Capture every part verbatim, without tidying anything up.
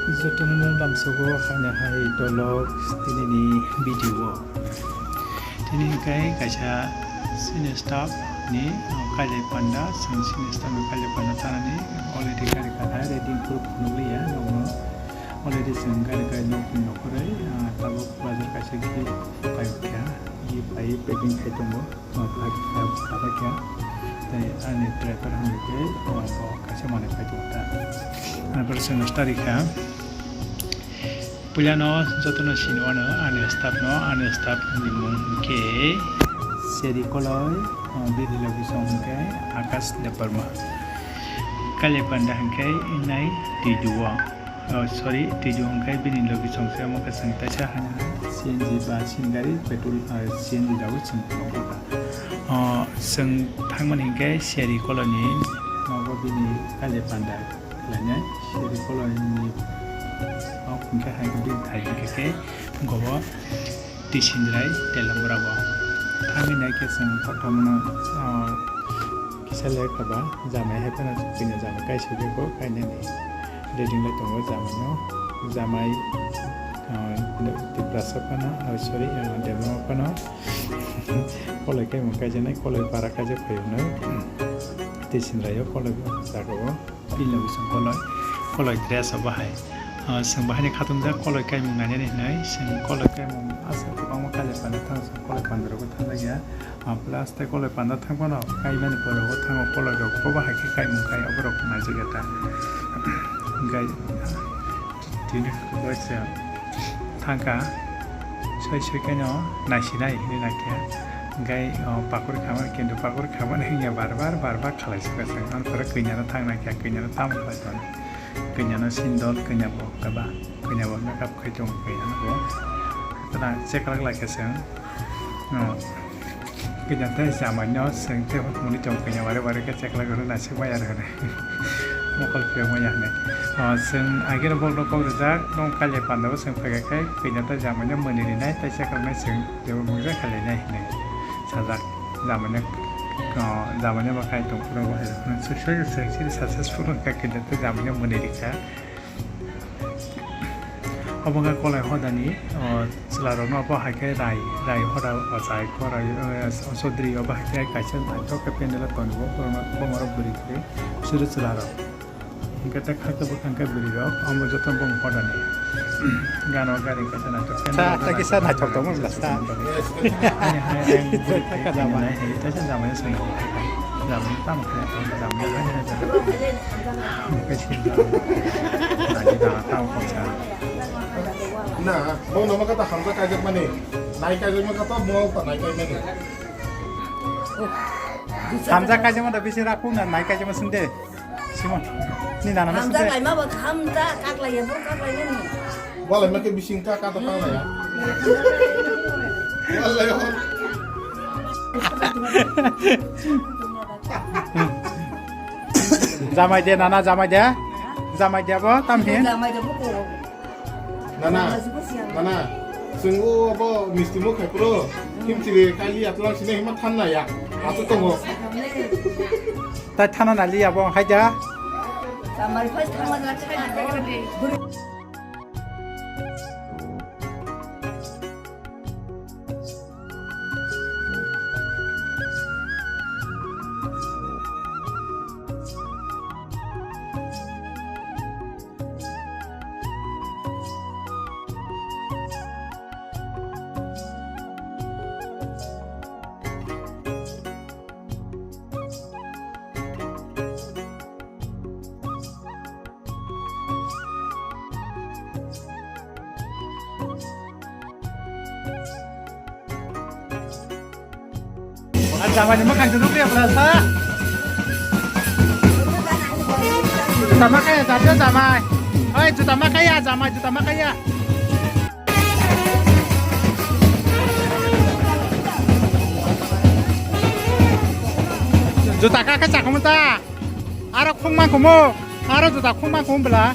Jotono lamsogo haino hai dolok tinini video. Tini hwnkhe kaisa senior staff ni, uh, kailai panda, chwng senior staff ni kailai panda tanani already gari kahai ready phuru phunukliya nokno. Already chwng gari kahai nokni nokhorwi, uh, tabuk bazar kaisa gift paikha, gift pai packing khai tongo. Tei ani driver hwnwi tei bo kaisa manwi phai tongo ta. Ani pore chwng start kha. Puilano jotono sini wano ani staff no, ani staff ni mung hwnkhe Seri Koloi, bini logi song hwnkhe Akash Debbarma. Kailai panda hwnkhe Inai Tijuo. Oh, sorry, Tijuo hwnkhe bini logi song se omo kwchwng teisa hai C N G ba sin gari petrol, ah, C N G rao chwng tongo ta. Oh, chwng thangmani hwnkhe Seri Koloni nogo bini kailai panda khlainai. Seri Koloni nok hwnkhe hai bini hai hwnkhe khe gobo Tisindrai Telambura bo. Thangwi naikhe chwng kotorma no, ah, kisa le kha ba jamai hai phano chwng jamai kaisa khe bo kainani. Ready lai tongo jamai no, jamai, ah, Tiprasa phano, ah, sorry, ah, Debbarma phano koloi kaimung kaijaknai, koloi para kaijak phaio hwnwi. Tisindrai o koloi jaga o. Bini logi song koloi, koloi dress o bahai. Ah, chwng bahaini khatungjak koloi kaimung nainani hwnwi, chwng koloi kaimung aswk kwbangma kailai panda thango, chwng koloi panda rogo thanglaiya. Ah, plus tei koloi panda thang phano kaimani borok o thango, koloi rok bo bahai khe kaimung khai, oborok naijak ya ta. Hwnkhe tini kaisa thangkha, soi soi khe no naisinai hinwi naikhe. Hwnkhe, oh, pakuri khamani, kintu pakuri khamani hwnya bar bar, bar bar khalai sukha chwng. Ani pore kanya no thang naikha, kanya no tamo khlai tong. Kanya no sindol, kanya bo kaba, kanya bo makeup khai tongo, kanya no bo. Tana cheklak lai khe chwng. Oh. Kanya tei jamai no chwng tei hwnwi tong kanya wari wari khe chekla gwnang naisik maya rw hwnwi. Mokol phiyok maya hwnwi. O, chwng agini borokno kok rijak, nokni kailai pandao chwng phaikha khe kanya tei jamai no mwnwi rinai tei chekla nai chwng jebo mungsa khailai nai hwnwi sajak. Jamai no, o, jamai no bo khai tong phuru bo hai rw hwnwi sui sui sui sui successful wngkha kanya tei jamai no mwnwi rikha. Obo wngkha kolai hodani, o, chwlarokno obo hai khe rai, rai hoda ochai, korai, o, sodri obo hai khe kaisa naithok khe pendel o tongo, borokno, borok bwrwi kwrwi, bwswk chwlarok. Hwnkhe tei khakhe bwkha hwnkhe bwrwirok, omo joto bong hodani. Gana o gari kaisa naithok pendel o ta kisa naithok tongma bwla sa. Ani hai ang bwrwi khe nai hai, kaisa jamai swng. Jamai tamo khe, jamai hai hai. Na, bo nomo kata hamjak kaijak mani. Nai kaijak mani kata mo pa nai kai mani. Hamjak kaijak mani bisi raku na nai kaijak mani sinde. Simon. Ni nana na sinde. Hamjak lai ma ba hamjak kak lai ya bo kak lai ya ni. Bo lai ma ke bising ka kata tang lai ya. Bo lai ya. Jamai de nana, jamai de. Jamai de bo tam hin. Jamai de bo ko. Nana, nana, chwng o abo misti mo khai pro. Kim chiri kali atlang sine hima thanna ya. Ato tongo. Tai thana na liya bo hai da. Jamai phai thama na. Jamai ni mwkhang se nukliya pura sa. Juta ma kaya, jatio jamai. Oi, juta ma kaya, jamai, juta ma kaya. Juta kaka chakhumu ta. Aro khungma khumu. Aro juta khungma khum bla.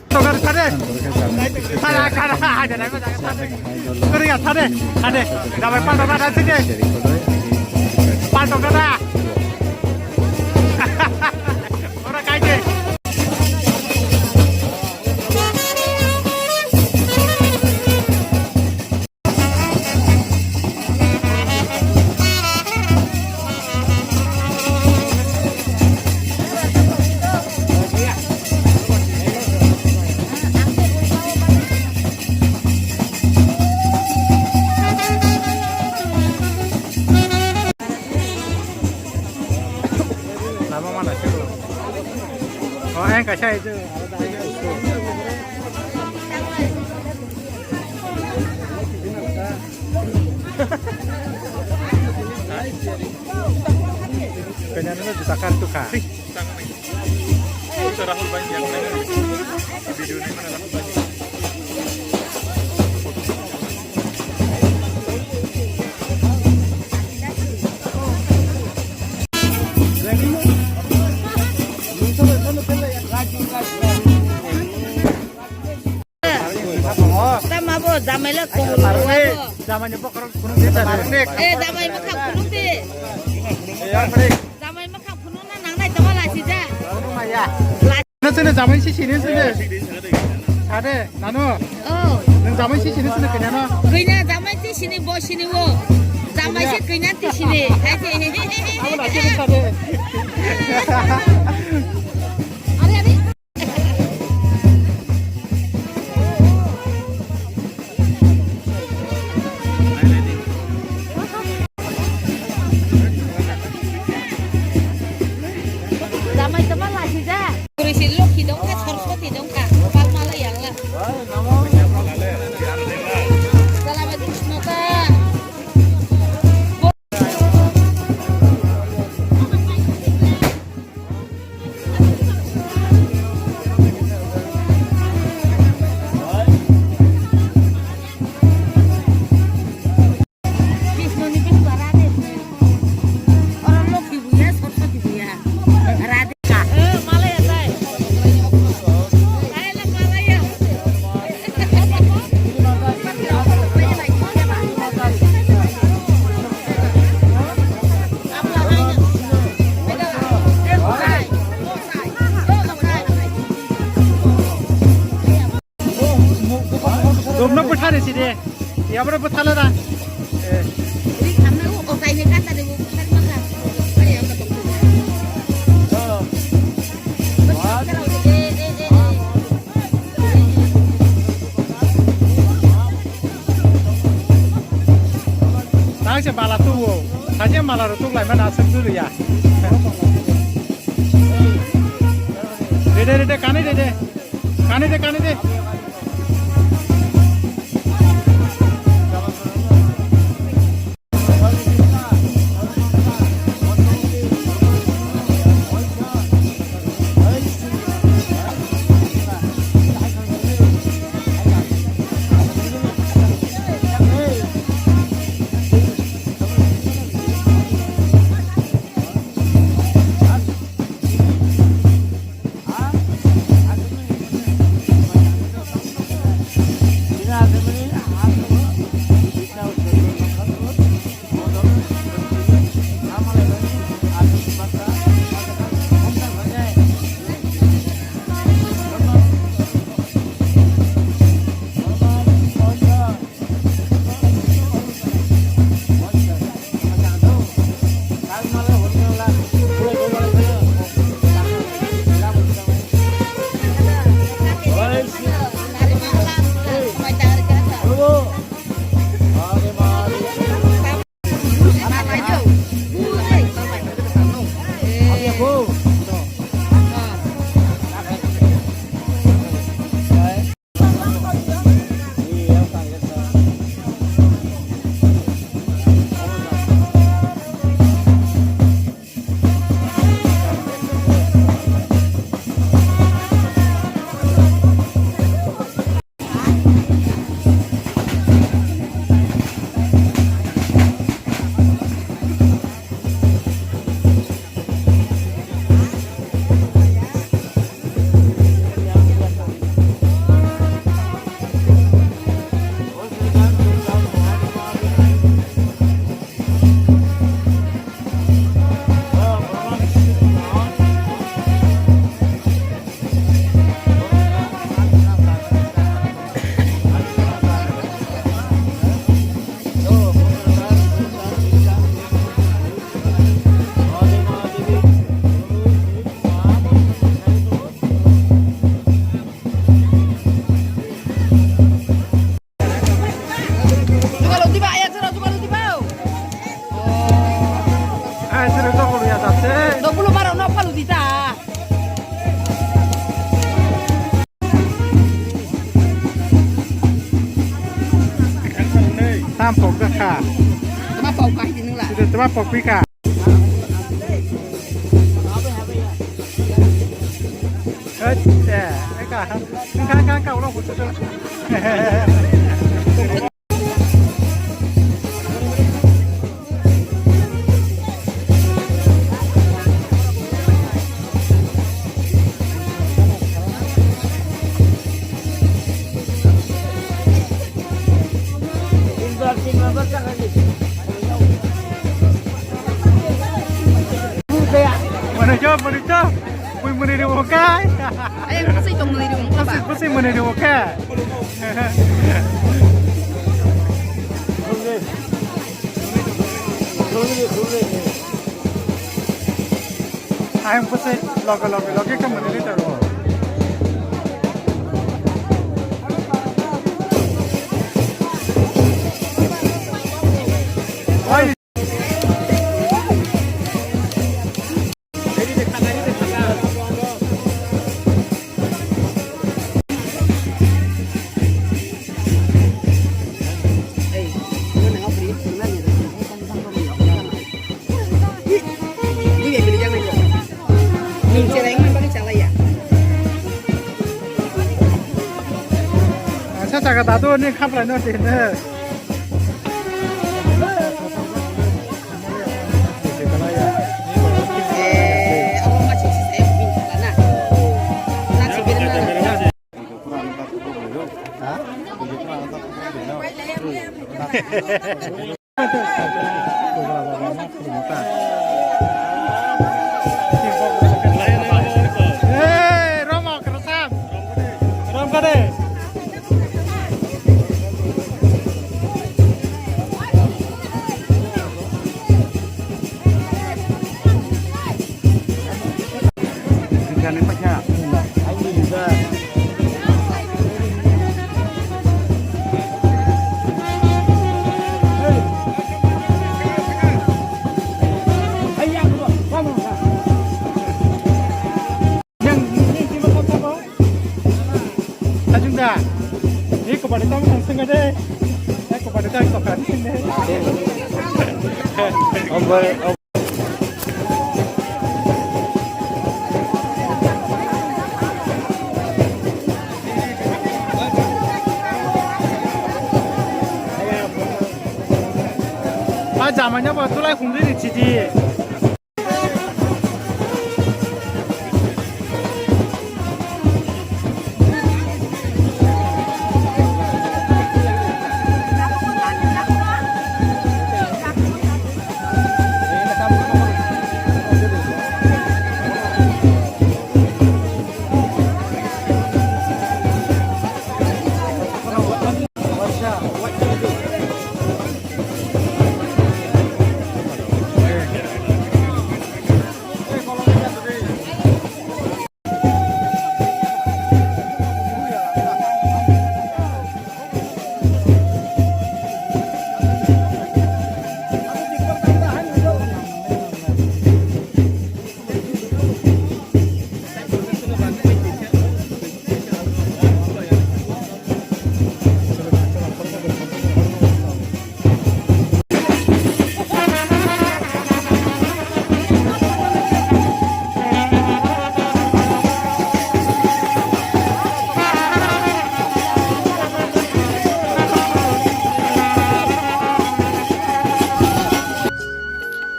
Tokar sade. Sade, sade, sade, sade. Kori ya, sade, sade. Damai pantok dada sini. Pantok dada. Ora kaite. Lama mana sih? Oh, eh, kasih itu. Kanya nuna juta kartu ka? Rahul bhai, video nahi mana Rahul bhai. Tama bo jamai le kong. Jamai ni bokhorok phunuk di. Eh, jamai mwkhang phunuk di. Jamai mwkhang phunuk na nang nai tama lasi ja. Nang sini jamai si sini sini. Ade, nanu. Oh. Nang jamai si sini sini kena no. Kena jamai ti sini bo sini wo. Jamai si kena ti sini. Hai ti. Abo lasi sade. Are are. Jamai tama lasi ja. Puri si Lokhi dongkha, Saraswati dongkha, palma la yangla. Jalaba Krishna ta. Krishnoni bini bara de. Oro Lokhi buya, Saraswati buya. Radhe ka. Eh, malaya tai. Kaya la malaya. Dobno bwthari sidi. Yabra bwthala da. Tang se mala tuwo. Saje mala ro tuklai mana aswk dulu ya. Rede, rede, kani rede. Kani de, kani de. Dobulo barok no phalu di ta. Tam pok ka kha. Tama pok ka hidi nula. Tama pok pi kha. Hei, eh, eh, ka, ka, ka, ka, ulo kutu tu. Mano jo, mano jo. Bui muni ri bo kai. Ay, bwsai tong muni ri bo kai. Bwsai, bwsai muni ri bo kai. Ayang bwsai loge loge loge khe muni ri taro. Sa saka dadu ni khaplai no tene. Hey, Roma, kerasam. Rom kade. Yang, yang, yang, yang, yang, yang, yang. Tajung da. Ni ko bade tamo nang senga de. Ni ko bade tamo nang senga de. Obo, obo. Ah, jamanya ba tulai khumri ni chidi.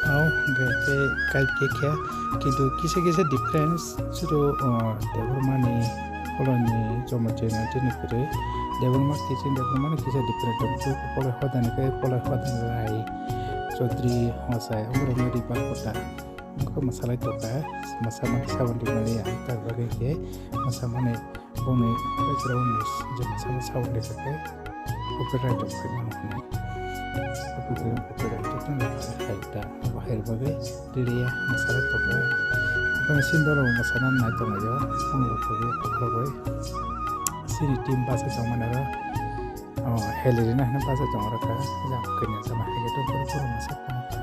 Hao, hwnkhe tei kaitor khe, kintu kisa kisa difference, suru, o, Debbarmani koloni Chomojoi no chini kwrwi. Debbarma kiching Debbarmani kisa different tongo. Polai hodani khe polai hodani lai Chaudhary Hosai, oborogno Ribar Kota. Wngkha mwsalai tongkha, mwsamani saboni mani ang tak bagwi khe mwsamani boni background ni je mwsama saboni khe copyright rok phai mano hwnwi. Copyright, copyright rok phai ta, abo hai bagwi. Ririya mwsalai tongkha. Aboni sindoro mwsana nai tonglaio. Bumung rok khe khorokbai. Chini team bachai tongmani oro. O, Helirina hwnwi bachai tong oro kha. Jang kanya jama hai khe tong phuru phuru mwsa tong kha.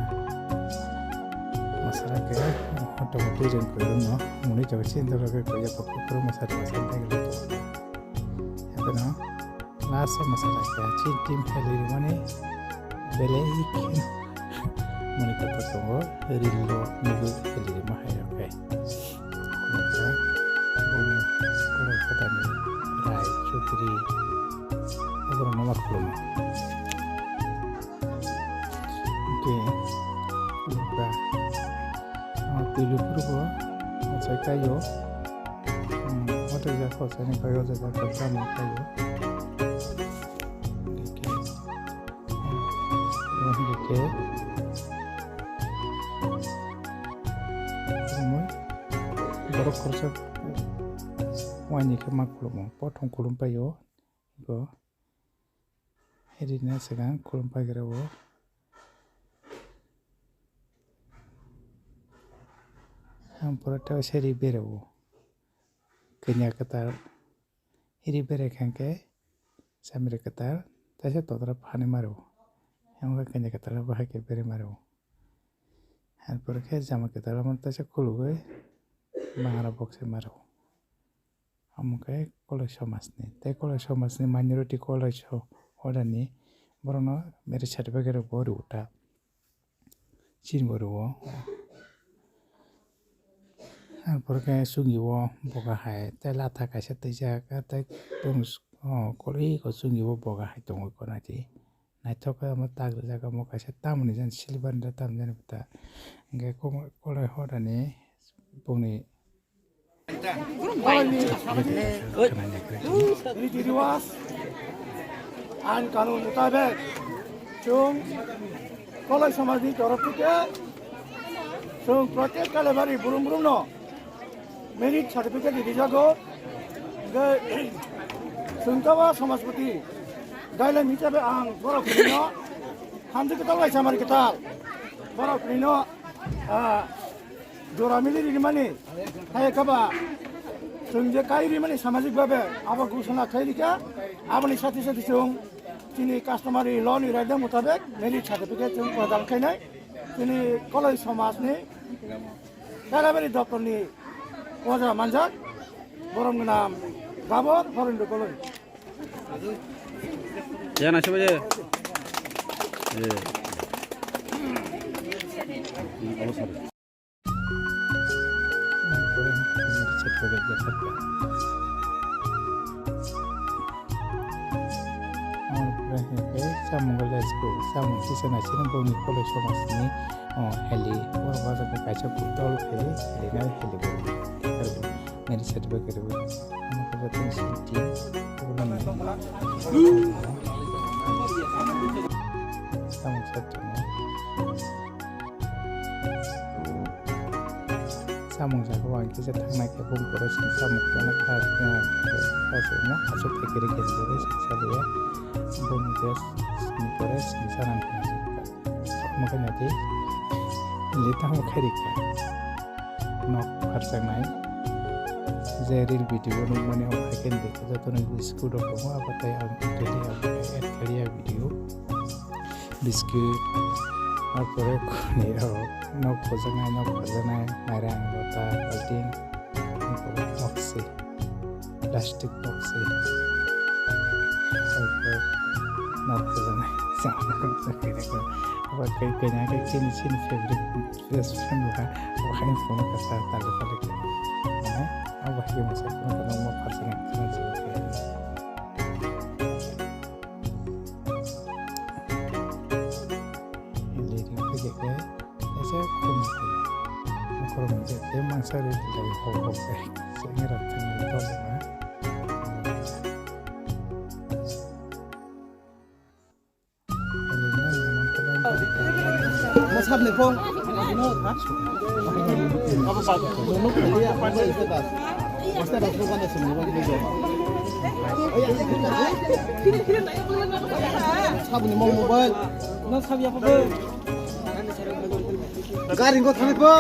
Mwsala khe. Tamo twi rwng kwrwngno mwnwi tongo, chini doro khe koi yapha kuphur mwsa rwma sa tei gwnang tongo. Haikhe no last o mwsa rwkha chini team heli rwmani belai kheno mwnwi kwthar tongo, reel o nugwi heli rwma hai rok khe. Khulumkha bono khulum khatani Rai Chudri oborokno ma khulumo. Hwnkhe khulumkha. Ah, twi lukurok bo ochai kaio. Hmm, o twi jak ochai ni kaio, o twi jak ochai ni kaio. Hwnkhe, hmm, hwnkhe, borok khoroksa waini khe ma khulumo, bothong khulum paio. Bo rina swkang khulum paikhe rw o. Ang pura tei se ri bere o. Kanya kwtal ri bere kha khe chamri kwtal teisa totra phani maro. Ang kanya kwtal bo hai khe bere maro. Ang pura khe jama kwtal omo teisa khulugwi bangra bokse maro. Omo khe Koloi somajni. Tei Koloi somajni minority Koloi so-, orani borokno marriage certificate rok bo rw ta. Chini bo rw o. Arpore khe chwngni o boga hai tei latha kaisa twijak, tei bumung, o, Koloi o chwngni o boga hai tongo, naidi. Naithok khe omo tak rijak, omo kaisa tamoni jani silver ni da tamoni jani bwta. Hwnkhe Koloi horani bongni riti riwaj, ain kanun mutabek chwng Koloi somajni torof theke chwng protek Kalebari burum burumno merit certificate rijago. Hwnkhe chwng tamo somajpoti guideline hisabe ang borok hinino hamjwk kwtal bai chamari kwtal borok hinino, ah, jora mili rimani hai khe ba chwng je kai rimani samajik babe abo ghosona khai rikha. Aboni sathe sathe chwng chini customary law ni raida mutabek merit certificate chwng pradhan khainai chini Koloi somajni Kalebari doptor ni oja manjak, borom gwnam Gabor Horendra Koloi. Ya, nasi baje. Eh. Oh, sorry. Samung let's go. Samung kisa na sini bongni Koloi somajni, oh, heli. Oro bajar kaisa dol heli, heli na heli bo. Meri sat bo kere bo. Ano ko jatni sinti. Samung sat. Samung jaga o ang kisa thangnai khe bung pore sini samung khana kha, kha, kha, aswk khe kiri kiri kiri sini saliya. Bung khe sini pore sini sanang kha. Omo khe naidi, le tamo khairikha. Nok pharjaknai. Je reel video nukmani o hai khe naidi, jotono school rok tongo, abo tei ang tini abo tei add khairiya video. Biscuit, arpore khuni rok, nok phojaknai, nok phojaknai, mairang, bota, balting, arpore nok se. Plastic box se. Oke. Nok khojana. Sama nok khojana. Oke, kena ke chini, chini favorite restaurant ba. Wahai phone ka sa talu talu ke. Eh, aw wahai masa phone ka no mo personal. Liri phai khe kaisa khum khe. Khoroknwi khe mangsa rwi lai hok hok khe. Sengera thangwi tongma. Masabni phone. Sabuni mo mobile. No sabya pa. Gari go thani po.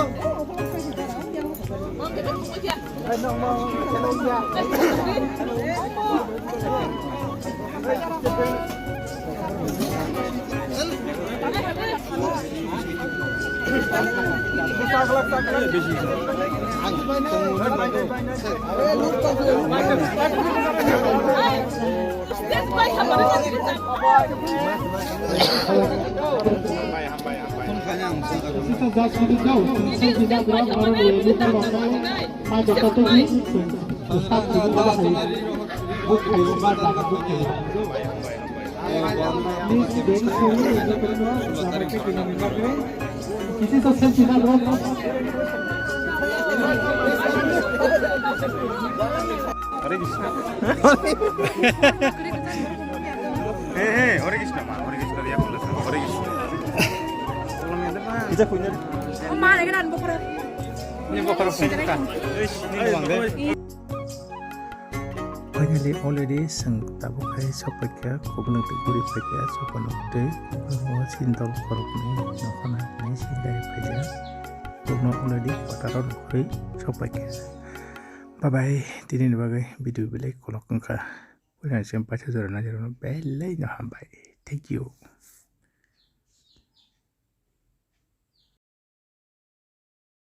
Hare Krishna. He, he, Hare Krishna, ma, Hare Krishna, dia boleh, Hare Krishna. Kita punya. Ma, lagi dan bokor. Ini bokor punya. Ini bang deh. Finally, already chwng tabuk hai sokpaikha, kubungo twi guri paikha, chokano twi kubungo sindol khoroknwi nokhana hinwi sindai phaijak. Kubungo already kwtaro nukhwi sokpaikha. Bye bye, tini ni bagwi video belai kolok wngkha. Puila chwng paisa jora na jora no belai no hambai. Thank you.